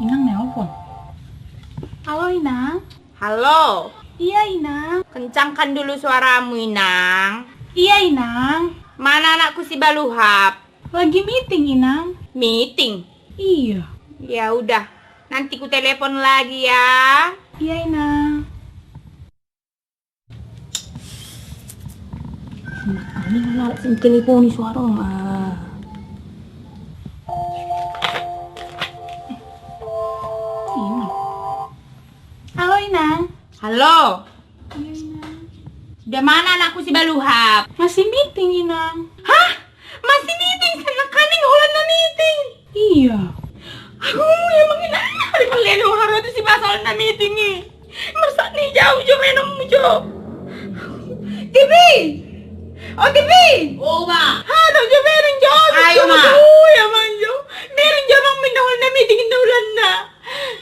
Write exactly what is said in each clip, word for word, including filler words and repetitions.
Inang nelpon. Halo, Inang. Halo. Iya, Inang. Kencangkan dulu suaramu, Inang. Iya, Inang. Mana anakku si Baluhap? Lagi meeting, Inang. Meeting? Iya. Ya udah, nanti ku telepon lagi ya. Iya, Inang. Ini mana sing telepon ni suara, ah. Inang. Halo, Inang. Halo. Iya, Inang. Udah mana anakku si Baluhap? Masih meeting, Inang. Hah? Masih meeting? Sian nangkaning holan na meeting? Iya. Aduh, emang inang, ari malian ho haro tu si Basa holan na meeting i. Marsak ni, jau jo menonmu jo. Tipi! O Tipi! O, Uma. Halo jo, bereng jo. Ayo, Uma. Aduh, emang jo. Bereng jo, emang inna holan na meeting inna holan na.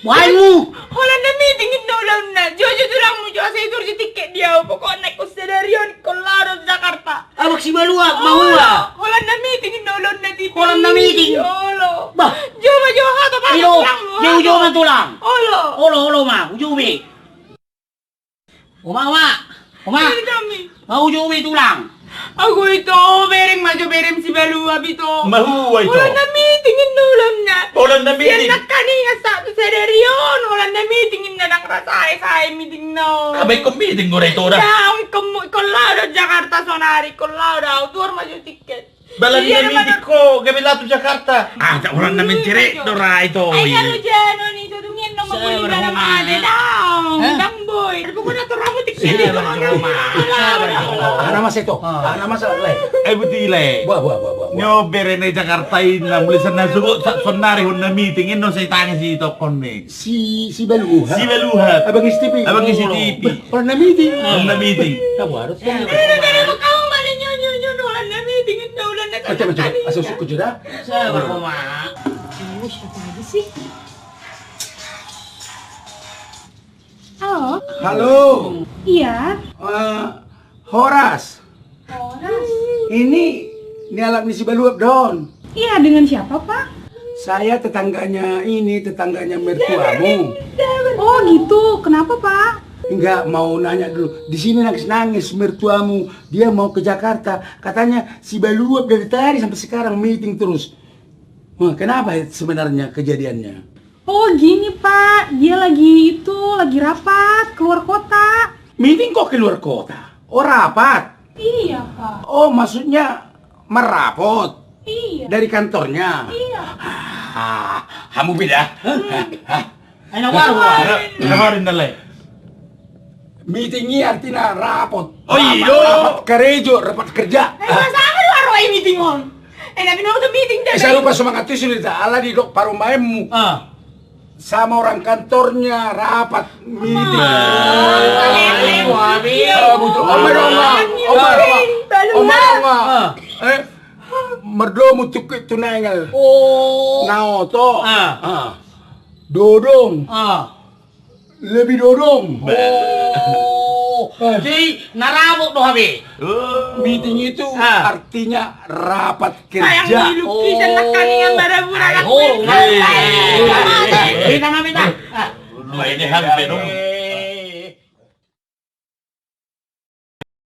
Boha ahu? Holan na meeting inna holan na. Jo jo tulangmu jo, asa iutur jo tiket di ahu. Pokokna ingkon sadari on ingkon laho do tu Jakarta. Abang si Baluhap, olo, mahua. Holan na meeting inna holan na, Tipi. Holan na meeting. Olo. Bah. Jo ma jo, hata, hata, ilo, tulangmu, jo, jo ma tulang. Olo. Olo, olo ma, uju be. Uma, Uma. Uma. Ini kami. Mau jo be tulang. Ago ito, bereng ma jo, bereng si Baluhap ito. Mahua ito? Holan na meeting inna holan na. Holan na meeting. Sian nangkaning asa tu sadari on holan na meeting inna, ndang ra sae-sae meeting na on. Aba ingkon meeting do ra ito da. Ndang, ingkon mu, ingkon laho do Jakarta sonari, ingkon laho do ahu, tuor ma jo tiket. Bala dia na meeting ho, gabe laho tu Jakarta. Ah, tak, holan na meeting do ra ito. Ai, kalau jano ni, so dungian nama boi bala mate dong. Hah? Dang boi. Ada pokokna tor hamu tiket. Sabar jo, Uma. Sabar jo. Aha na masa ito? Aha na masa, Lae? Eh, buti, Lae. Buah, buah, buah, buah, buah. Nyo, bereng na i Jakarta inna, mulai sian na sogot, sa-, sonari holan na meeting inna, sai tangi si tokon ni. Si, si Baluhap. Si Baluhap. Abang S T P. Abang S T P. Bah, holan na meeting. Holan na meeting. Na buarot. Holan na meeting, holan na meeting. Macam, macam. Asa usuk ko jo da. Sabar, Uma. Aduh, siapa lagi sih? Halo. Halo. Iya. Eh, horas. Horas. Ini, nialap ni si Baluhap do on. Iya, dengan siapa, Pak? Saya tetangganya ini, tetangganya mertuamu. Oh, gitu. Kenapa, Pak? Enggak, mau nanya dulu. Di sini nangis-nangis mertuamu. Dia mau ke Jakarta. Katanya si Baluhap dari tadi sampai sekarang meeting terus. Wah, kenapa sebenarnya kejadiannya? Oh, gini, Pak. Dia lagi itu, lagi rapat, keluar kota. Meeting kok keluar kota? Oh, rapat? Iya, Pak. Oh, maksudnya merapot? Iya. Dari kantornya? Iya. Ah, hamu beda. Hah? Hah? Ayo, na baru, Pak. Meeting i artina rapot. Oh, iyo. Rapat, rapat karejo, rapat kerja. Eh, masa apa lu aro i meeting on? Eh, tapi no tu meeting dah. Eh, saya lupa semangat tu sudah, ala didok parumaenmu. Ah. Sama orang kantornya rapat meeting. Ah, iya. Ah, betul. Oma dong, Oma. Oma dong, Oma. Oma dong, Oma. Ah. Eh, merdomu tukik tunengel. Oh. Nao to. Ah. Ah. Dodong. Ah. Lebih dodong. Oh. Eh. Jadi, na rapot do hape. Meeting itu artinya rapat kerja. Sayang, di lukisan nak kami yang bara-bara. Oh, nak. Eh, eh, eh, eh. Beta mah, beta. Ah. Lu ini hape, no.